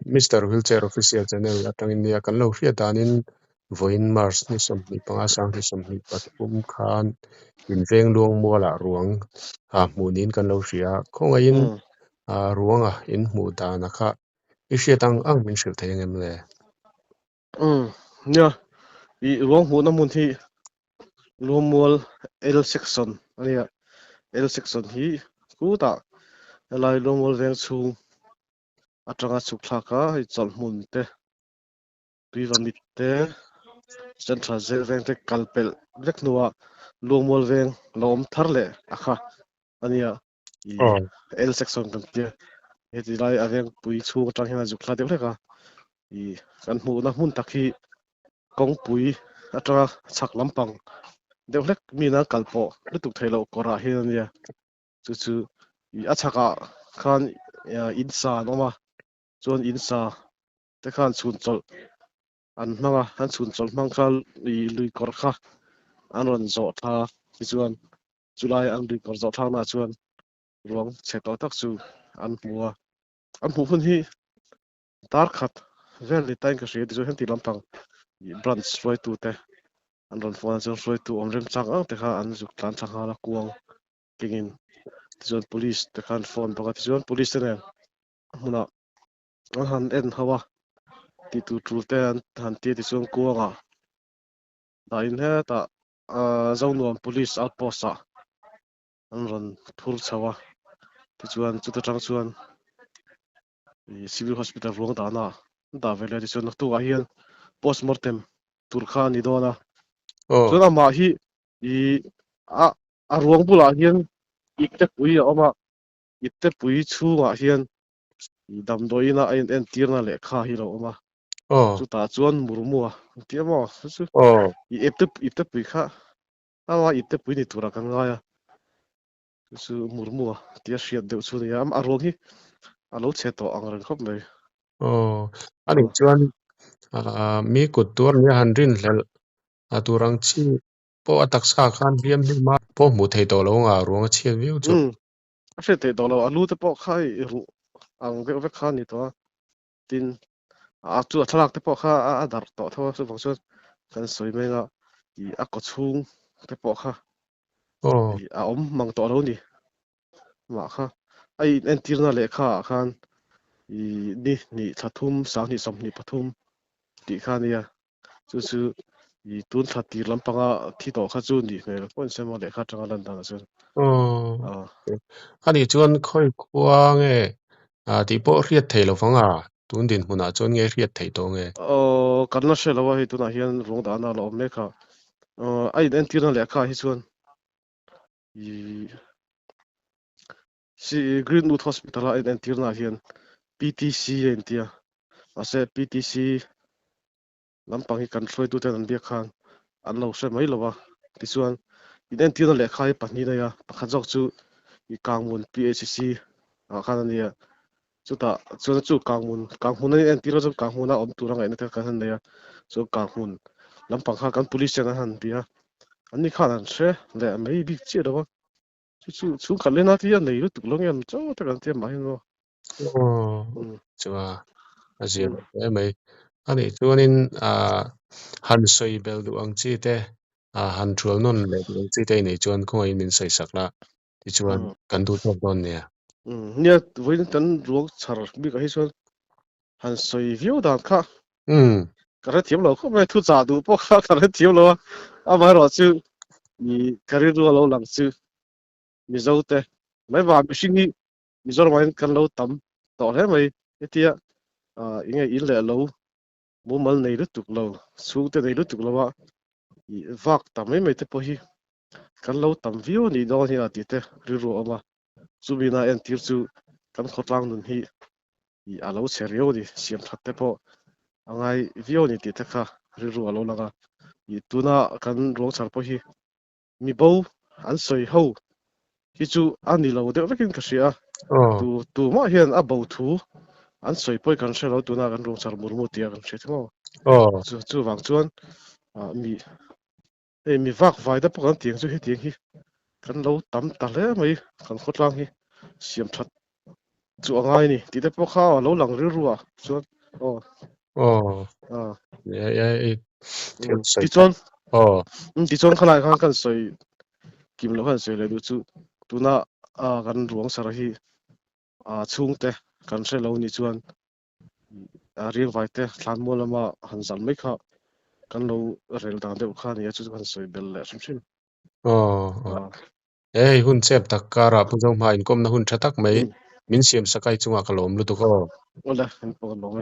Mister Wheelchair Official Channel atangin nia kan lo hriat danin vawiin March ni 25 2023 khan inveng luang mualah ruang hmuh niin kan lo hria a. Khawngaihin ruanga in hmuh dana kha i hriat ang ang min hrilh thei angem le? Nia, i ruang hmuhna hmun hi Luangmual L section a nia. L section hi khutah helai Luangmual veng chhung atanga chhuk thlak a, hei chawlhhmun te, Tuivamit te, Central Jail veng te kal pelh vek hnuah Luangmual veng lo awm thar leh a kha a nia. I L section kan tia heti lai a veng pui chhung atang hian a zuk thla deuh hlek a. I kan hmuhna hmun tak hi kawngpui atanga chhak lampang deuh hlek mi nan kal pawh lutuk theih loh kawrah hian a nia. Chu chu i a chhakah khan in sa an awm a, chuan in sa te khan chhun chawlh an hmang a, an chhun chawlh hmang kha i lui kawr kha an rawn zawh tha tichuan chulai an lui kawr zawh thlaknaah chuan ruang chhe tawh tak chu an hmu a. An hmuh hun hi dar khat vel ni tain ka hria tichuan heti lampang branch hruaitute an rawn phone a chuan hruaitu awm remchang ang te kha an zuk tlan thla nghal a kuang kengin tichuan police te khan phone bawk a tichuan police te nen a hmunah an han en ho a tih tur tul te an han ti a tichuan kuangah dahin hetah Zonuam police outpost ah an rawn phur chho a tichuan chuta tang chuan civil hospital ruang dahna an dah ve leh a tichuan naktukah hian postmortem tur kha a ni dawn a chuan amah hi ih a a ruang bulah hian ipte pui a awm a ipte pui chhungah hian damdawiin a a in entirna lehkha hi a lo awm a chutah chuan murmua an ti a maw chu chu ipte ipte pui kha Ama ipte pui ni turah kan ngai a, chu chu murmua tia hriat deuh chu a ni a, a ruang hi a lo chhe tawh ang reng khawp mai. Aw, a nih chuan mi kut tuar nia han rinhlelh a tur ang chi pawh a taksa khan hliam hlim a pawh hmuh theih tawh lo anga ruang a chhiat viau chu. Umm, a hriat theih tawh lo, a lu te pawh kha i ruh ang deuh vek kha a ni tawh a, tin a chu a thlalak te pawh kha a darh tawh tho a chuvang chuan kan sawi mai anga ih a kaw chhung te pawh kha ih a awm mang tawh lo ni mah kha a in entirna lehkha ah khan ih ni hnih thla thum 20 23 tih kha a nia chu chu ih tun thla tir lampanga thi tawh kha chu nih hmel pawh in sema lehkha atanga lan dan ah chuan Anih chuan khawi khua nge tih pawh hriat theih lo vang a, tun dinhmunah chuan nge hriat theih tawh nge? Aw, kan la hre lo a, hei tunah hian ruang dahna a la awm mek a. A in entirna lehkha hi chuan ih si Greenwood Hospital a in entirna ah hian PTC a intia, mahse PTC lampang hi kan hruaituten an biak khan an lo hre mai lo a, tichuan in entirna lehkha hi pahnih a nei a, pakhat zawk chu i Kangmun PHC ah khan a ni a, chutah chuan chu Kangmun Kanghmun a entir a chuan Kanghmuna awm tur a ngaihna te kan han nei a, chuan Kanghmun lampang kha kan police ten an han bia a, an ni khan an hre leh mai bik chiah lo a, chu chu chhungkhat lena te hi a nei lutuk lo nge an chaw tak an ti a mah hi maw. Aw chua a zir hle mai. Anih chuanin han sawi bel duh ang chi te, han thual nawn leh duh ang chi te i neih chuan khawngaihin min sawi sak la, tichuan kan duh tawk dawn nia. Nia, vawiin kan ruang chhar bikah hi chuan han sawi viau dan kha ka hrethiam lo khawp mai, thu chah duh pawh kha ka hrethiam lo a, amaherawh chu ka rilru a lo lang chu Mizo te mai vang mihring hi Mizoramah hian kan lo tam tawh hle mai. Hetia enge in leh lo mumal nei lutuk lo, chhungte nei lutuk lo a ih vak ta mai mai te pawh hi kan lo tam viau a nih dawn hi a tih te rilru a awm a. Chumina entir chu kan khawtlang nun hi ih a lo chhe riau a ni, siam that te pawh a ngai viau a ni tih te kha rilru a lo lang a. Ih tuna kan ruang chhar pawh hi Mi bo an sawi ho hi chu a ni lo deuh vekin ka hria a, tu tumah hian a bo thu an sawi pawi kan hre lo tuna kan ruang char mur mur tia kan hria thung aw. Chu chuvang chuan mi hei mi vak vai te pawh kan tiang chu hetiang hi kan lo tam ta hle mai kan khawtlang hi siam that. Chu a ngai ni tih te pawh kha a lo lang rilru a chuan aw. Aw. Ah. Thil sawi. Tichuan aw. Tichuan khalai khan kan sawi kim loh khan sawi leh duh chu tuna kan ruang sar hi chhungte kan hre lo ni chuan riangvai te thlanmual lama han zalh mai kha kan lo rel dan deuh kha a ni a chu chu kan sawi bel leh hrim hrim. Aw. He hei hun chep tak karah Pu Zohma inkawmna hun tha tak mai min siam sakai chungah ka lawm lutuk aw. Awle, in pawh ka lawm e.